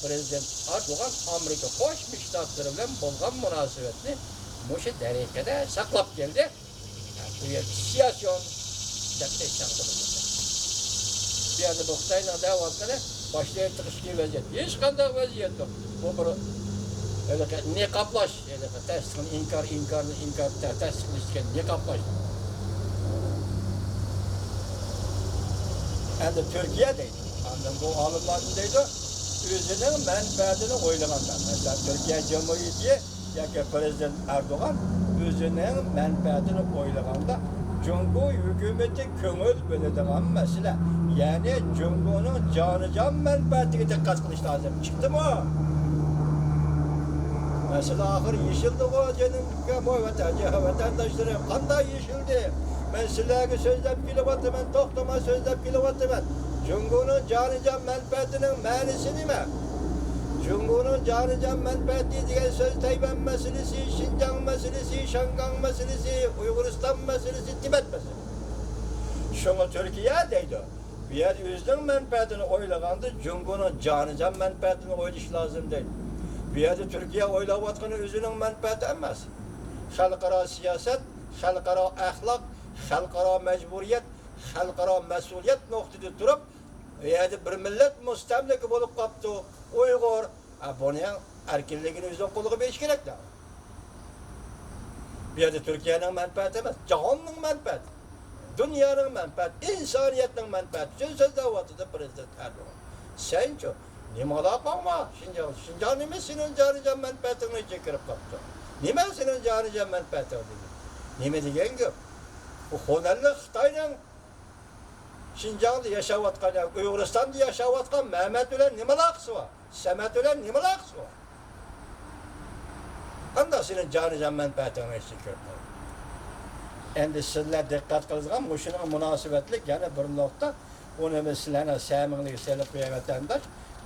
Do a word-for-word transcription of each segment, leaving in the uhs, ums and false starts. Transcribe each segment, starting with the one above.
پىرېزىدېنت ئەردوغان ئامېرىكا قوشما شتاتلىرى بىلەن بولغان مۇناسىۋەتنى مۇشۇ دەرىجىدە ساقلاپ كەلدى. بۇ يەردە سىياسىيون دەپ ئېيتساڭ بولىدۇ. بۇ يەردە بۇ خىتاينىڭ دەۋاتقىنى باشتا ئېيتتۇق، ئىچكى ۋەزىيەت. ھېچقانداق ۋەزىيەت يوق. بۇ بىر ھېلىقى نىقابلاش، ھېلىقى تەستىقنى ئىنكار، ئىنكارنى ئىنكار، تە-، تەستىقلاش دېگەن نىقابلاش. ئەمدى تۈركىيە دەيدۇ. ئاندىن بۇ ئالىملار نېمە دەيدۇ؟ ئۆزىنىڭ مەنپەئەتىنى ئويلىغاندا، مەسىلەن، تۈركىيە جۇمھۇرىيىتى ياكى پىرېزىدېنت ئەردوغان ئۆزىنىڭ مەنپەئەتىنى ئويلىغاندا، جۇڭگو ھۆكۈمىتى كۆڭۈل بۆلىدىغان مەسىلە، يەنى جۇڭگونىڭ جانىجان مەنپەئەتىگە دىققەت قىلىش لازىم. چىقتىمۇ؟ مەسىلە ئاخىر يېشىلدىغۇ، جېنىم ئۇكام، ۋەتەن-، ۋەتەنداشلىرىم، قانداق يېشىلدى؟ مەن سىلەرگە سۆزلەپ كېلىۋاتىمەن، توختىماي سۆزلەپ كېلىۋاتىمەن. جۇڭگونىڭ جانىجان مەنپەئەتىنىڭ مەنىسى نېمە؟ جۇڭگونىڭ جانىجان مەنپەئەتى دېگەن سۆز تەيۋەن مەسىلىسى، شىنجاڭ مەسىلىسى، شياڭگاڭ مەسىلىسى، ئۇيغۇرىستان مەسىلىسى، تىبەت مەسىلىسى. شۇڭا تۈركىيە دەيدۇ. بۇ يەردە ئۆزىنىڭ مەنپەئەتىنى ئويلىغاندا، جۇڭگونىڭ جانىجان مەنپەئەتىنى ئويلىشى لازىم دەيدۇ. بۇ يەردە تۈركىيە ئويلاۋاتقىنى ئۆزىنىڭ مەنپەئەتى ئەمەس. خەلقئارا سىياسەت، خەلقئارا ئەخلاق، خەلقئارا مەجبۇرىيەت، خەلقئارا مەسئۇلىيەت نۇقتىدا تۇرۇپ، ئۇ يەردە بىر مىللەت مۇستەملىكە بولۇپ قاپتۇ. ئۇيغۇر، ھە، بۇنىڭ ئەركىنلىكىنى ئۆزىنىڭ قولىغا بېرىش كېرەك دەڭ. بۇ يەردە تۈركىيەنىڭ مەنپەئەتى ئەمەس، جاھاننىڭ مەنپەئەتى، دۇنيانىڭ مەنپەئەتى، ئىنسانىيەتنىڭ مەنپەئەتى ئۈچۈن سۆزلەۋاتىدۇ پىرېزىدېنت ئەردوغان. سەنچۇ، نېمە ئالاقەڭ بار شىنجاڭ؟ شىنجاڭ نېمە سېنىڭ جانىجان مەنپەئەتىڭنىڭ ئىچىگە كىرىپ قاپتۇ؟ نېمە سېنىڭ جانىجان مەنپەئەتىڭ دېگەن؟ نېمە دېگەن گەپ؟ بۇ خۇنەنلىك خىتاينىڭ شىنجاڭدا ياشاۋاتقان ياكى ئۇيغۇرىستاندا ياشاۋاتقان مەمەت بىلەن نېمە ئالاقىسى بار؟ سەمەت بىلەن نېمە ئالاقىسى بار؟ قانداق سېنىڭ جانىجان مەنپەئەتىڭنىڭ ئىچىگە كىرىپ قالدى؟ ئەمدى سىلەر دىققەت قىلىدىغان مۇشۇنىڭغا مۇناسىۋەتلىك يەنە بىر نۇقتا. ئۇنى مەن سىلەرنىڭ سەمىڭلىكىگە سېلىپ قوياي، ۋەتەنداش.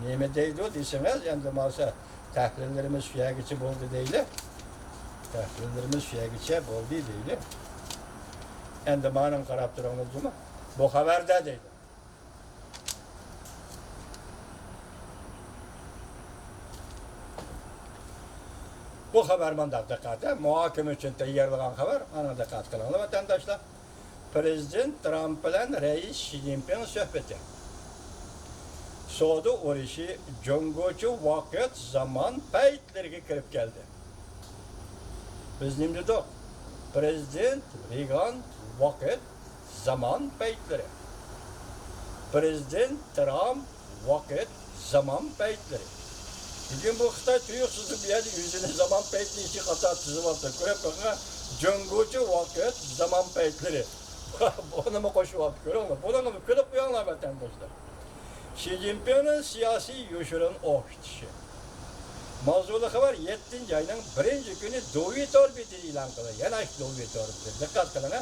نېمە دەيدۇ دېسىڭىز، ئەمدى مانا تەھلىللىرىمىز شۇ يەرگىچە بولدى دەيلى. تەھلىللىرىمىز شۇ يەرگىچە بولدى دەيلى. ئەمدى مانىڭ قاراپ تۇرۇڭلار جۇمۇ. بۇ خەۋەردە دەيدۇ. بۇ خەۋەر مۇنداق، دىققەت، مۇھاكىمە ئۈچۈن تەييارلىغان خەۋەر. ئانا دىققەت قىلىڭلار، ۋەتەنداشلار. پىرېزىدېنت ترامپ بىلەن رەئىس شى جىنپىڭ سۆھبىتى. سودا ئۇرۇشى جۇڭگوچە ۋاقىت زامان پەيتلىرىگە كىرىپ كەلدى. بىز نېمە دېدۇق؟ پىرېزىدېنت رېيگان ۋاقىت زامان پەيتلىرى. پىرېزىدېنت ترامپ ۋاقىت زامان پەيتلىرى. بۈگۈن بۇ خىتاي تۇيۇقسىزلا بۇ يەردە ئۆزىنى زامان پەيتىنىڭ ئىچىگە قاتار تىزىۋاپتۇ. كۆرۈپ بېقىڭ، جۇڭگوچە ۋاقىت زامان پەيتلىرى. بۇنىمۇ قوشۇۋاپتۇ، كۆرۈڭلار. بۇنىڭغا كۈلۈپ قويۇڭلار، ۋەتەنداشلار. شى جىنپىڭنىڭ سىياسىي يوشۇرۇن ئوخشىتىشى. ماۋزۇلۇق خەۋەر يەتتىنچى ئاينىڭ بىرىنچى كۈنى دۇۋى تور بېتىدە ئېلان قىلىندى. يەنە ئاشۇ دۇۋى تور بېتىدە. دىققەت قىلىڭ، ھە.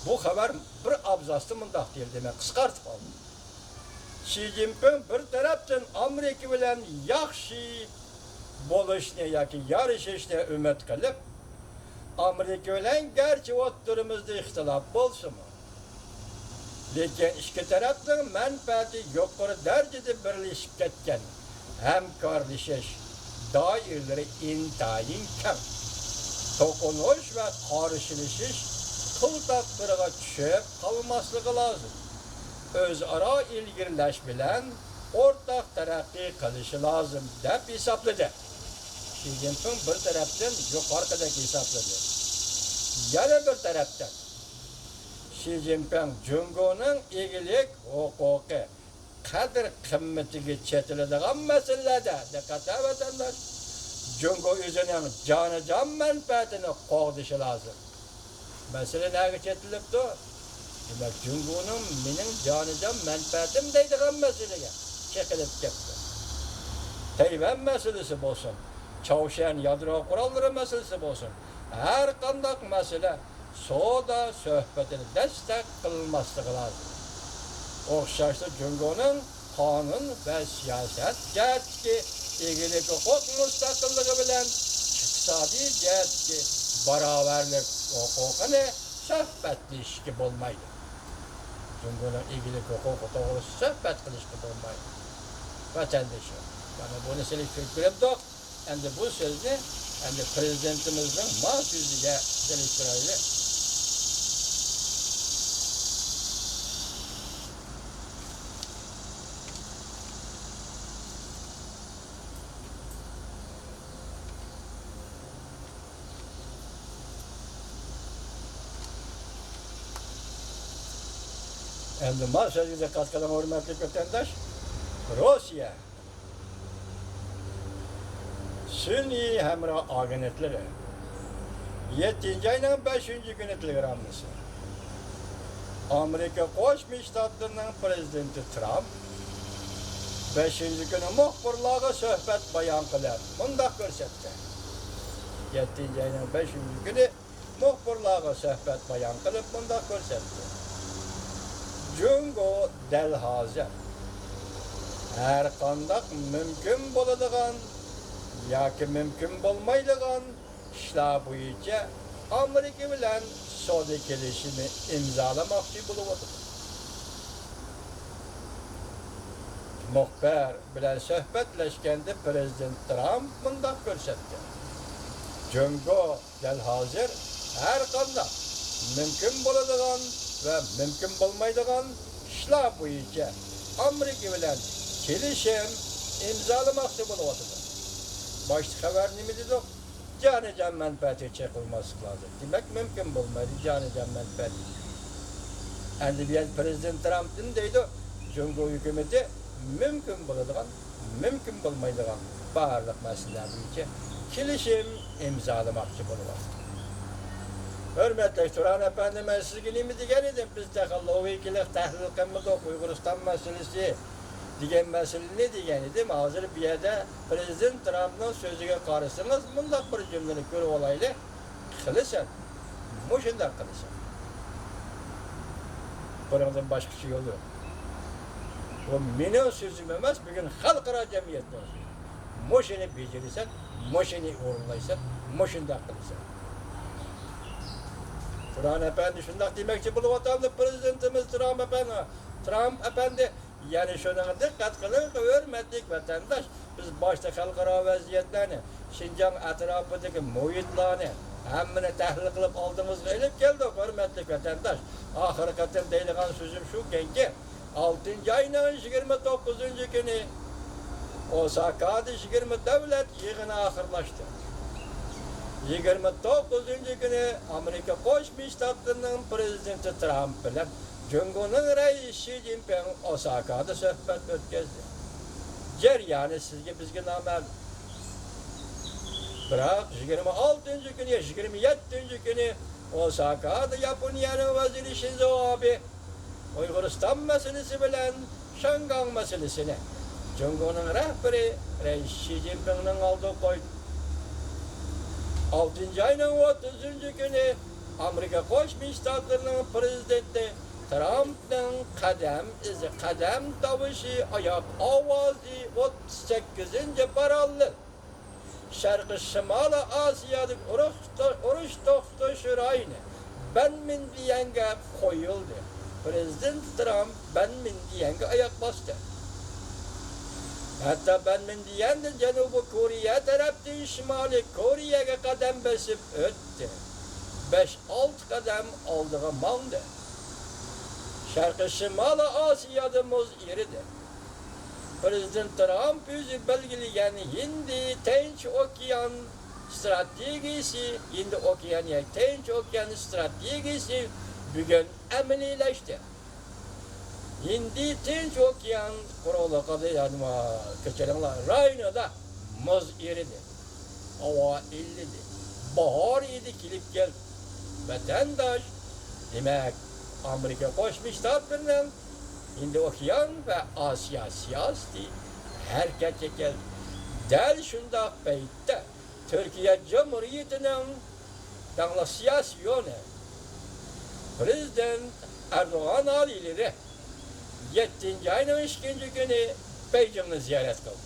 بۇ خەۋەر بىر ئابزاستا مۇنداق دېيىلدى، مەن قىسقارتىپ ئالدىم. شى جىنپىڭ بىر تەرەپتىن ئامېرىكا بىلەن ياخشى بولۇشنى ياكى يارىشىشنى ئۈمىد قىلىپ، ئامېرىكا بىلەن گەرچە ئوتتۇرىمىزدا ئىختىلاپ بولسىمۇ، لېكىن ئىككى تەرەپنىڭ مەنپەئەتى يۇقىرى دەرىجىدە بىرلىشىپ كەتكەن، ھەمكارلىشىش دائىرىلىرى ئىنتايىن كەڭ. توقۇنۇش ۋە قارشىلىشىش قىلتاقلىرىغا چۈشۈپ قالماسلىقى لازىم. ئۆزئارا ئىلگىرىلەش بىلەن ئورتاق تەرەققىي قىلىشى لازىم، دەپ ھېسابلىدى. شى جىنپىڭ بىر تەرەپتىن يۇقىرىقىدەك ھېسابلىدى. يەنە بىر تەرەپتىن، شى جىنپىڭ جۇڭگونىڭ ئىگىلىك ھوقۇقى، قەدىر-قىممىتىگە چېتىلىدىغان مەسىلىلەردە، دىققەت ۋەتەنداش، جۇڭگو ئۆزىنىڭ جانىجان مەنپەئەتىنى قوغدىشى لازىم. مەسىلە نەگە چېتىلىپتۇ؟ دېمەك، جۇڭگونىڭ مېنىڭ جانىجان مەنپەئەتىم دەيدىغان مەسىلىگە چېقىلىپ كەپتۇ. تەيۋەن مەسىلىسى بولسۇن، چاۋشيەن يادرو قوراللىرى مەسىلىسى بولسۇن، ھەر قانداق مەسىلە سودا سۆھبىتىنى دەستەك قىلماسلىقى لازىم. ئوخشاشلا جۇڭگونىڭ قانۇن ۋە سىياسەت جەھەتتىكى ئىگىلىك ھوقۇق مۇستەقىللىقى بىلەن ئىقتىسادىي جەھەتتىكى باراۋەرلىك ھوقۇقىنى سۆھبەتلىشىشكە بولمايدۇ. جۇڭگونىڭ ئىگىلىك ھوقۇقى توغرىسىدا سۆھبەت قىلىشقا بولمايدۇ. ۋەتەندىشىم، مانا بۇنى سېلىشتۇرۇپ كۆرۈپتۇق. ئەمدى بۇ سۆزنى ئەمدى پرېزىدېنتىمىزنىڭ ما سۆزىگە سېلىشتۇرايلى. ئەمدى ما سۆزگە دىققەت قىلىڭ، ھۆرمەتلىك ۋەتەنداش. روسىيە سۈنئىي ھەمراھ ئاگېنتلىرى، يەتتىنچى ئاينىڭ بەشىنچى كۈنى تېلېگراممىسى. ئامېرىكا قوشما شتاتلىرىنىڭ پرېزىدېنتى ترامپ بەشىنچى كۈنى مۇخبىرلارغا سۆھبەت بايان قىلىپ مۇنداق كۆرسەتتى. يەتتىنچى ئاينىڭ بەشىنچى كۈنى مۇخبىرلارغا سۆھبەت بايان قىلىپ مۇنداق كۆرسەتتى: جۇڭگو دەل ھازىر ھەرقانداق مۇمكىن بولىدىغان ياكى مۇمكىن بولمايدىغان ئىشلار بويىچە ئامېرىكا بىلەن سودا كېلىشىمى ئىمزالىماقچى بولۇۋاتىدۇ. مۇخبىر بىلەن سۆھبەتلەشكەندە پرېزىدېنت ترامپ مۇنداق كۆرسەتتى: جۇڭگو دەل ھازىر ھەرقانداق مۇمكىن بولىدىغان ۋە مۇمكىن بولمايدىغان ئىشلار بويىچە ئامېرىكا بىلەن كېلىشىم ئىمزالىماقچى بولۇۋاتىدۇ. باشتا خەۋەر نېمە دېدۇق؟ جانىجان مەنپەئەتىگە چېقىلماسلىق لازىم. دېمەك، مۇمكىن بولمايدۇ جانىجان مەنپەئەت. ئەمدى بۇ يەردە پرېزىدېنت ترامپ نېمە دەيدۇ؟ جۇڭگو ھۆكۈمىتى مۇمكىن بولىدىغان، مۇمكىن بولمايدىغان بارلىق مەسىلىلەر بويىچە كېلىشىم ئىمزالىماقچى بولۇۋاتىدۇ. ھۆرمەتلىك تۇران ئەپەندى، مەن سىزگە نېمە دېگەن ئىدىم؟ بىز تېخى لوگىكىلىق تەھلىل قىلمىدۇق ئۇيغۇرىستان مەسىلىسى دېگەن مەسىلىنى دېگەن ئىدىم. ھازىر بۇ يەردە پرېزىدېنت ترامپنىڭ سۆزىگە قارىسىڭىز، مۇنداق بىر جۈملىنى كۆرۈۋالايلى. قىلىسەن، مۇشۇنداق قىلىسەن. بۇنىڭدىن باشقىچە يول يوق. بۇ مېنىڭ سۆزۈم ئەمەس، بۈگۈن خەلقئارا جەمئىيەتنىڭ سۆزى. مۇشۇنى بېجىرىسەن، مۇشۇنى ئورۇنلايسەن، مۇشۇنداق قىلىسەن. تۇران ئەپەندى شۇنداق دېمەكچى بولۇۋاتامدۇ، پرېزىدېنتىمىز ترامپ ئەپەندى، ترامپ ئەپەندى يەنە شۇنىڭغا دىققەت قىلىڭ، ھۆرمەتلىك ۋەتەنداش، بىز باشتا خەلقئارا ۋەزىيەتلەرنى، شىنجاڭ ئەتراپىدىكى مۇھىتلارنى، ھەممىنى تەھلىل قىلىپ ئالدىڭىزغا ئېلىپ كەلدۇق، ھۆرمەتلىك ۋەتەنداش. ئاخىرقى قېتىم دەيدىغان سۆزۈم شۇكەنكى، ئالتىنچى ئاينىڭ يىگىرمە توققۇزىنچى كۈنى ئوساكادا يىگىرمە دۆلەت يىغىنى ئاخىرلاشتى. يىگىرمە توققۇزىنچى كۈنى ئامېرىكا قوشما شتاتلىرىنىڭ پرېزىدېنتى ترامپ بىلەن جۇڭگونىڭ رەئىسى شى جىنپىڭ ئوساكادا سۆھبەت ئۆتكۈزدى. جەريانى سىزگە، بىزگە نامەلۇم. بىراق، يىگىرمە ئالتىنچى كۈنى، يىگىرمە يەتتىنچى كۈنى ئوساكادا ياپونىيەنىڭ ۋەزىرى شىنزو ئابې ئۇيغۇرىستان مەسىلىسى بىلەن شياڭگاڭ مەسىلىسىنى جۇڭگونىڭ رەھبىرى رەئىس شى جىنپىڭنىڭ ئالدىغا قويدى. ئالتىنچى ئاينىڭ ئوتتۇزىنچى كۈنى ئامېرىكا قوشما شتاتلىرىنىڭ پرېزىدېنتى ترامپنىڭ قەدەم ئىزى، قەدەم تاۋۇشى، ئاياق ئاۋازى، ئوتتۇز سەككىزىنچى پاراللېل شەرقىي شىمالىي ئاسىيادىكى ئۇرۇش، ئۇرۇش توختىتىش رايونى بەنمىندىيەنگە قويۇلدى. پرېزىدېنت ترامپ بەنمىندىيەنگە ئاياق باستى. ھەتتا بەنمىندىيەندىن جەنۇبىي كورېيە تەرەپتىن شىمالىي كورېيەگە قەدەم بېسىپ ئۆتتى. بەش-ئالتە قەدەم ئالدىغا ماڭدى. شەرقىي شىمالىي ئاسىيادا مۇز ئېرىدى. پرېزىدېنت ترامپ ئۆزى بەلگىلىگەن ھىندى تىنچ ئوكيان ستراتېگىيىسى، ھىندى ئوكيانى، تىنچ ئوكيان ستراتېگىيىسى بۈگۈن ئەمەلىيلەشتى. ھىندى تىنچ ئوكيان قۇرۇقلۇقىدا، يەنى، كەچۈرۈڭلار، رايونىدا مۇز ئېرىدى. ھاۋا ئىللىدى. باھار ئىدى كېلىپ كەلدى. ۋەتەنداش، دېمەك، ئامېرىكا قوشما شتاتلىرىنىڭ ھىندى ئوكيان ۋە ئاسىيا سىياسىتى ھەرىكەتكە كەلدى. دەل شۇنداق پەيتتە تۈركىيە جۇمھۇرىيىتىنىڭ داڭلىق سىياسىيونى، پرېزىدېنت ئەردوغان ئالىيلىرى يەتتىنچى ئاينىڭ ئىككىنچى كۈنى بېيجىڭنى زىيارەت قىلدى.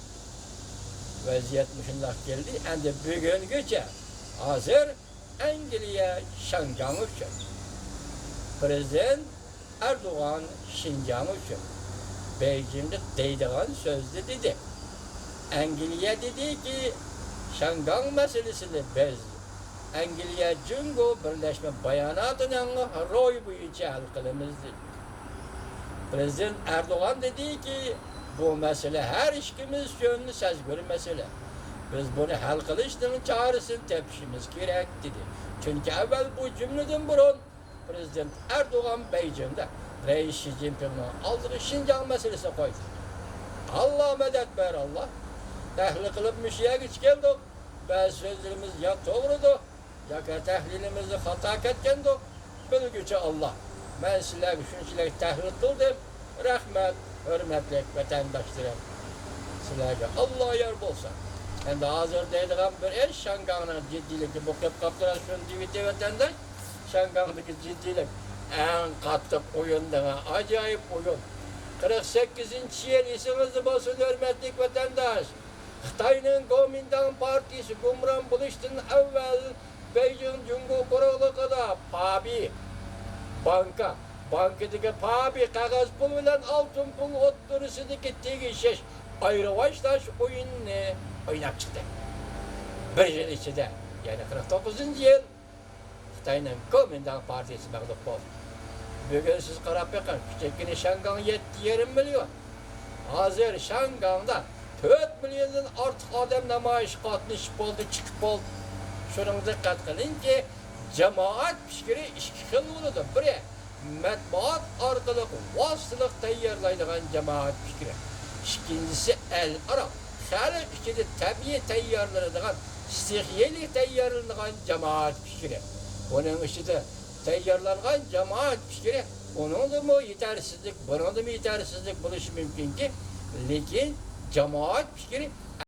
ۋەزىيەت مۇشۇنداق كەلدى، ئەمدى بۈگۈنگىچە ھازىر ئەنگلىيە شياڭگاڭ ئۈچۈن، پرېزىدېنت ئەردوغان شىنجاڭ ئۈچۈن بېيجىڭغا دەيدىغان سۆزنى دېدى. ئەنگلىيە دېدىكى، شياڭگاڭ مەسىلىسىنى بىز ئەنگلىيە جۇڭگو بىرلەشمە باياناتىنىڭ روھى بويىچە ھەل قىلىمىز دېدى. پىرېزىدېنت ئەردوغان دېدىكى، بۇ مەسىلە ھەر ئىككىمىز ئۈچۈن سەزگۈر مەسىلە. بىز بۇنى ھەل قىلىشنىڭ چارىسىنى تېپىشىمىز كېرەك دېدى. چۈنكى ئەۋۋەل بۇ جۈملىدىن بۇرۇن پىرېزىدېنت ئەردوغان بېيجىڭدا رەئىس شى جىنپىڭنىڭ ئالدىغا شىنجاڭ مەسىلىسىنى قويدى. ئاللا مەدەت بەر ئاللا. تەھلىل قىلىپ مۇشۇ يەرگىچە كەلدۇق. بەزى سۆزلىرىمىز يا توغرىدۇ، ياكى تەھلىلىمىزدە خاتا كەتكەندۇ، بىلگۈچى ئاللا. مەن سىلەرگە شۇنچىلىك تەھلىل قىلدىم. رەھمەت، ھۆرمەتلىك ۋەتەنداشلىرىم. سىلەرگە ئاللا يار بولسۇن. ئەمدى ھازىر دەيدىغان بىر ئىش، شياڭگاڭنىڭ جىددىيلىكى بولۇپ قاپتۇ، شۇنى دېيىۋېتەي ۋەتەنداش. شياڭگاڭدىكى جىددىيلىك ئەڭ قاتتىق ئويۇن دېگەن ئاجايىپ ئويۇن. قىرىق سەككىزىنچى يىل، ئېسىڭىزدە بولسۇن، ھۆرمەتلىك ۋەتەنداش. خىتاينىڭ گومىنداڭ پارتىيىسى گۇمران بولۇشتىن ئەۋۋەل بېيجىڭ جۇڭگو قۇرۇقلۇقىدا پابى، بانكا، بانكىدىكى پابى قەغەز پۇل بىلەن ئالتۇن پۇل ئوتتۇرىسىدىكى تېگىشىش، ئايرىۋاشلاش ئويۇنىنى ئويناپ چىقتى. بىر يىل ئىچىدە، يەنى قىرىق توققۇزىنچى يىل، خىتاينىڭ گومىنداڭ پارتىيىسى مەغلۇپ بولدى. بۈگۈن سىز قاراپ بېقىڭ، كىچىككىنە شياڭگاڭ يەتتە يېرىم مىليون. ھازىر شياڭگاڭدا تۆت مىليوندىن ئارتۇق ئادەم نامايىشقا قاتنىشىپ بولدى، چىقىپ بولدى. شۇنىڭغا دىققەت قىلىڭكى، جامائەت پىكرى ئىككى خىل بولىدۇ. بىرى، مەتبۇئات ئارقىلىق، ۋاسىتىلىق تەييارلايدىغان جامائەت پىكرى. ئىككىنچىسى، ئەل ئارا، خەلق ئىچىدە تەبىئىي تەييارلىنىدىغان، ستىخىيەلىك تەييارلىنىدىغان جامائەت پىكرى. بۇنىڭ ئىچىدە تەييارلانغان جامائەت پىكرى، ئۇنىڭدىمۇ يېتەرسىزلىك، بۇنىڭدىمۇ يېتەرسىزلىك بولۇشى مۇمكىنكى، لېكىن جامائەت پىكرى